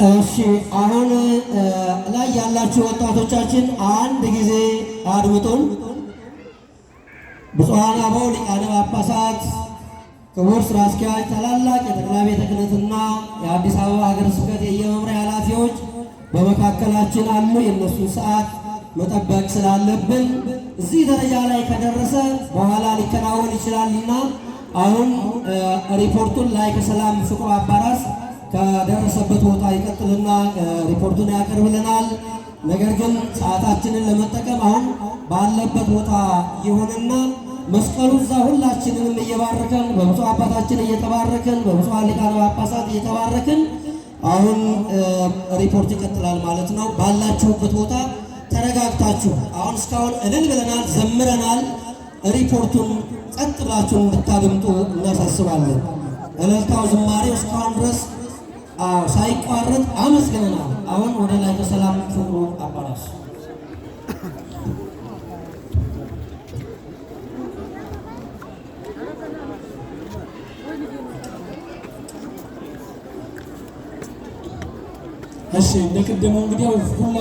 እሺ፣ አሁን ላይ ያላችሁ ወጣቶቻችን አንድ ጊዜ አድምጡን። ብፁዓን አበው ሊቃነ ጳጳሳት፣ ክቡር ስራ አስኪያጅ፣ ታላላቅ የጠቅላይ ቤተ ክህነትና የአዲስ አበባ ሀገረ ስብከት የየመምሪያ ኃላፊዎች በመካከላችን አሉ። የእነሱን ሰዓት መጠበቅ ስላለብን እዚህ ደረጃ ላይ ከደረሰ በኋላ ሊከናወን ይችላልና አሁን ሪፖርቱን ላይ ከሰላም ፍቅሩ አባራስ ከደረሰበት ቦታ ይቀጥልና ሪፖርቱን ያቀርብልናል። ነገር ግን ሰዓታችንን ለመጠቀም አሁን ባለበት ቦታ ይሁንና መስቀሉ እዛ ሁላችንንም እየባረከን፣ በብፁዕ አባታችን እየተባረክን፣ በብፁዓን ሊቃነ ጳጳሳት እየተባረክን አሁን ሪፖርት ይቀጥላል ማለት ነው። ባላችሁበት ቦታ ተረጋግታችሁ፣ አሁን እስካሁን እልል ብለናል፣ ዘምረናል። ሪፖርቱን ጸጥ ብላችሁ እንድታደምጡ እናሳስባለን። እልልታው፣ ዝማሬው እስካሁን ድረስ ሳይቋረጥ አመስግነናል። አሁን ወደ ላይ በሰላም ፍቅሩ አባራስ። እሺ፣ እንደ ቅድሙ እንግዲህ ሁላ